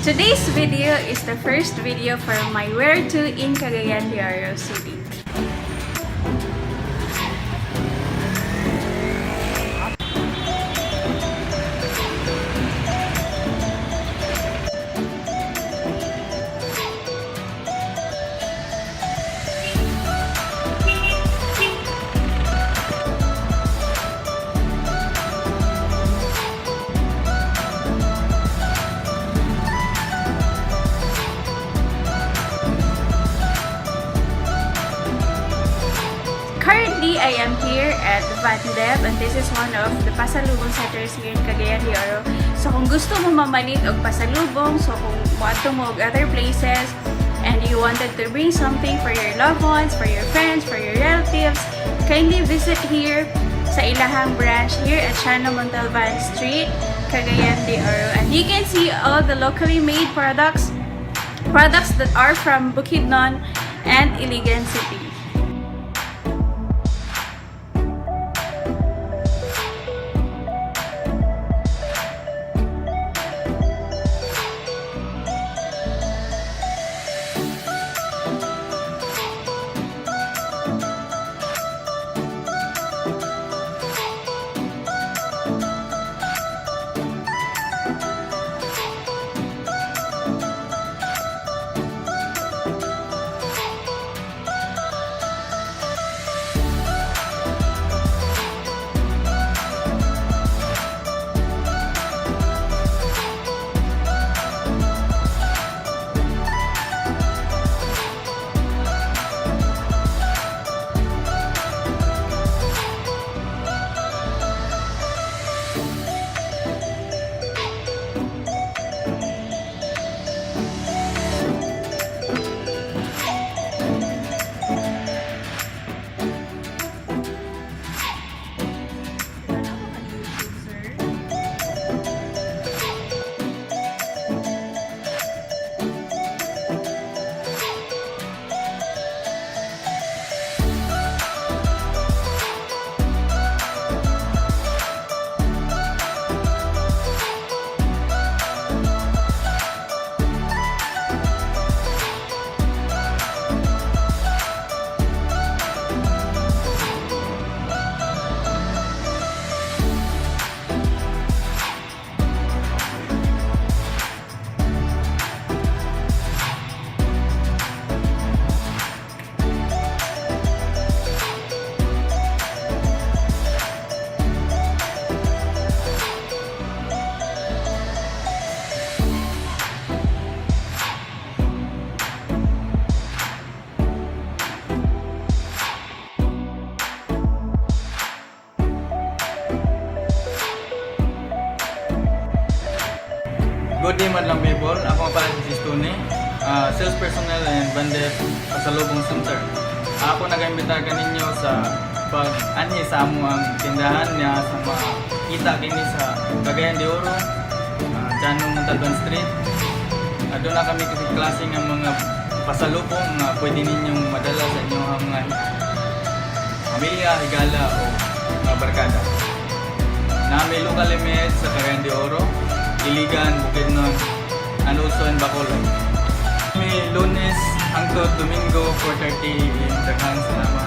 Today's video is the first video for my Where To in Cagayan de Oro City. Currently, I am here at Vandeb and this is one of the pasalubong centers here in Cagayan de Oro. So kung gusto mo mamalit og pasalubong, so kung moadto mo og other places and you wanted to bring something for your loved ones, for your friends, for your relatives, kindly visit here sa ilahang branch here at Chano Montalban Street, Cagayan de Oro. And you can see all the locally made products, products that are from Bukidnon and Iligan City. Good day, madlang people. Ako nga pala si Tony, sales personnel and Bandef Pasalubong Center. Ako nag-imbita kaninyo sa pag-anhi sa amo ang tindahan niya sa makita kini sa Cagayan de Oro, Chano Montalban Street. Doon na kami kasi klase ng mga pasalubong nga pwede ninyong madala sa inyong mga pamilya, higala o mga barkada. Nami local limit sa Cagayan de Oro, Iligan, Bukidnon, and also in Bacolod. May Lunes hangtod Domingo, 4:30 a.m. Daghang salamat.